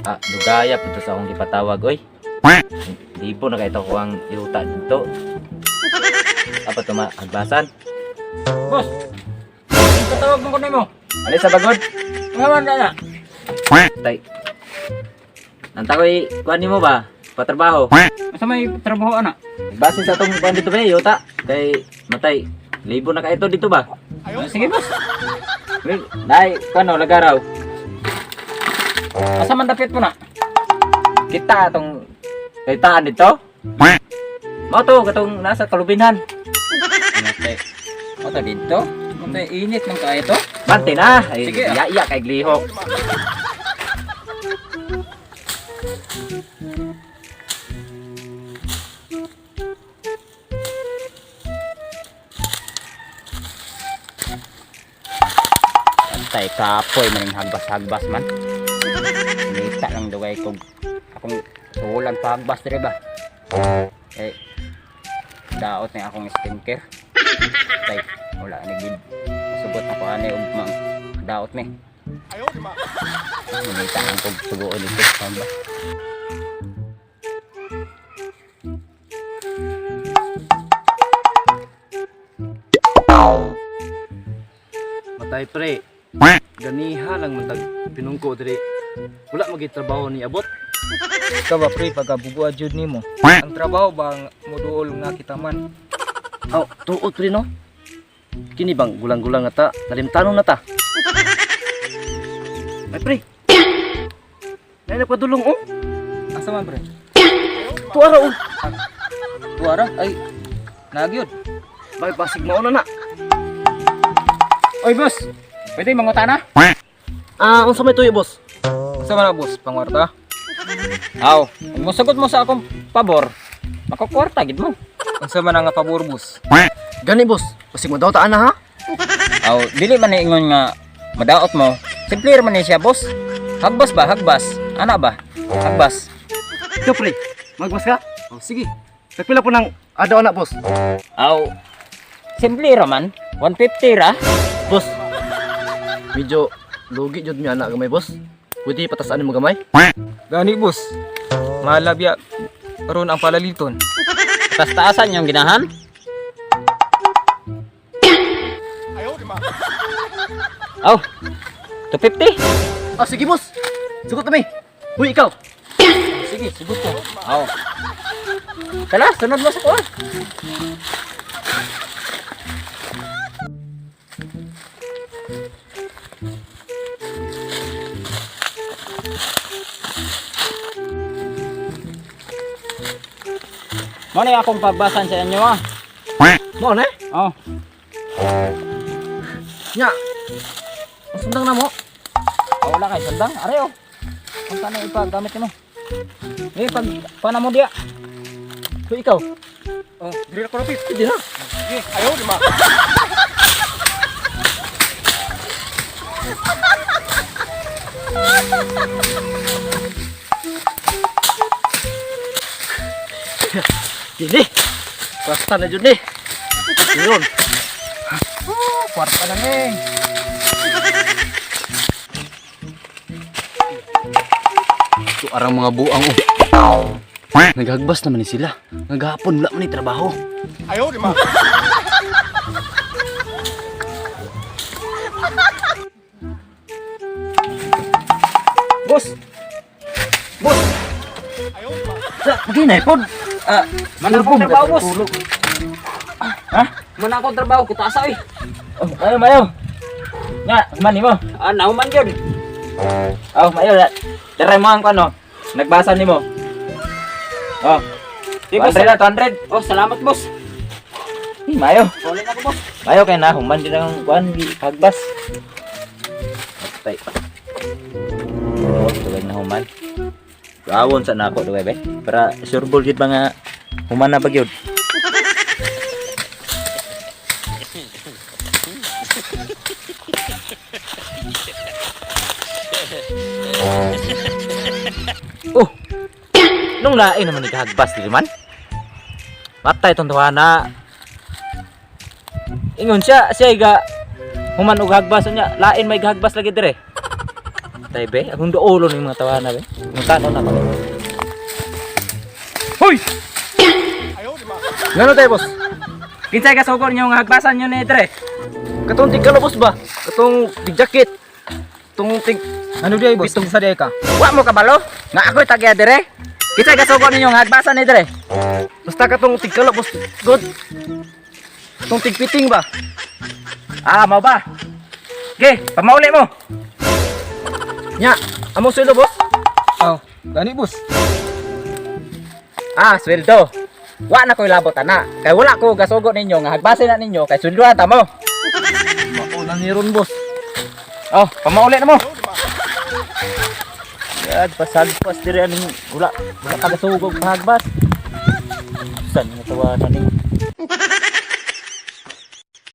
Ah, dugaya po to sa akong gipatawag, oy. Libo na kay ko ang yuta dito. Apa to mahagbasan? Boss, patawag mo ko nimo. Ano sa bagod? Ngaman na na. Tay. Nanta ko'y kuan nimo ba? Patrabaho. Asa may trabaho ana? Basin sa atong kuan dito ba, yuta? Kay matay. Libo na kay ito dito ba? Ah, sige, boss. Well, Nay, kuan no, lagaraw. Asa man dapit mo na? Kita atong kaytaan dito. Mao to katong nasa kalubinhan. Ano tay? Oto dito. Oto init man kaayo to. Bante na. Ay, Sige, ah. iya, iya kay glihok. Antay kapoy maning hagbas-hagbas man. Nita lang dugay kog akong suhulan pa hagbas dire ba. Eh daot ni akong skincare. Tay wala ni gid. Sugot ako ani og mang daot ni. Nita lang kog suguon dito ba. Matay pre. Ganiha lang man tag pinungko diri. Wala magi trabaho ni abot. Ikaw ba pre, pagkabubuha jud nimo. Ang trabaho ba ang moduol nga kita man? Aw, tuod pre no. Kini bang gulang-gulang na ta, nalimtanon na ta. Ay pre. Nay nagpadulong oh. Asa man pre? Tuara oh. Tuara ay nagyod. Bay basig mao na na. Oy boss, pwede mangutana? Ah, unsa may tuyo boss? Asa man na boss, pangwarta? Aw, kung mosagot mo sa akong pabor, makakwarta gid mo. Unsa man ang nga pabor boss? Gani boss, basig mo daw ta ana ha. Aw, dili man ni ingon nga madaot mo. Simple ra man ni siya, boss. Hagbas ba? Hagbas. Ana ba? Hagbas. Ikaw pre, magbas ka? Oh, sige. Nagpila po ng adaw ana boss. Aw, simple ra man. 150 ra. Boss. Medyo lugi jud mi ana gamay boss. Pwede patasan mo gamay? Gani boss. Malabya karon ang palaliton. Tas-taasan yung ginahan. Aw, 250. Ah, sige boss. Sugot na mi. Uy, ikaw. Sige, sugot ko. Aw. Tala, sunod mo sa kuha. Mo na akong pagbasan sa inyo ah. Mao na. Oh, Nya. Ang sundang na mo. ah, wala kay sandang. Are oh. Kung saan na ipagamit nimo. Eh, pag pana mo diya. Uy, ikaw. Oh, diri ko rapit. Pwede na. Dili. Basta na jud ni. Yun. Kwarta lang eh. Ito arang mga buang oh. Naghagbas naman ni sila. Naghapon wala man ni trabaho. Boss. Boss, Sa paginay pod. ah, man akong trabaho, boss. Ha? Man akong trabaho kita asa oy. Oh, ayo, mayo. Nga, man nimo. Ah, nauman gyud. Oh, mayo. Dere mo ang kuan no. Nagbasa nimo. Oh, Di boss. 200 na, 200. Oh, salamat boss. Eh, mayo. Ulit ako boss. Mayo kay na human din ang kuan hagbas. Patay. Oh, dugay na human. Gawon sa nako dugay be. Para sure ball gyud mga human na ba gyud. Oh. Nung lain naman naghagbas dili man. Matay tong tuwa na. Ingon siya, siya iga human og hagbas niya, lain may gahagbas lagi dire. Tay be, akong duolo ning mga tawana be. Mutano na ko. Hoy! Ngano tayo, boss? Kinsay kasugod niyo nga hagbasan niyo ni Dre? Katong tig kalabos ba? Katong tig jacket. Katong tig. Ano di ay, boss? Kinsa di ay ka? Wa mo kabalo? Nga ako'y tagya dire. Kinsay kasugod ninyo nga hagbasan ni Dre? Basta katong tig kalabos. Good. Katong tig piting ba? Ah, mao ba? Ge, pamauli mo. Nya, amo sweldo, boss? Aw, gani, boss. Ah, sweldo. Wa na ko'y labot ana. Kay wala ko gasugod ninyo nga hagbasin na ninyo kay sweldohan ta mo. Mao na ni ron, boss. Oh, pamauli na mo. Yad, pasagpas diri aning wala wala ka gasugog pahagbas. San nga tawana ni?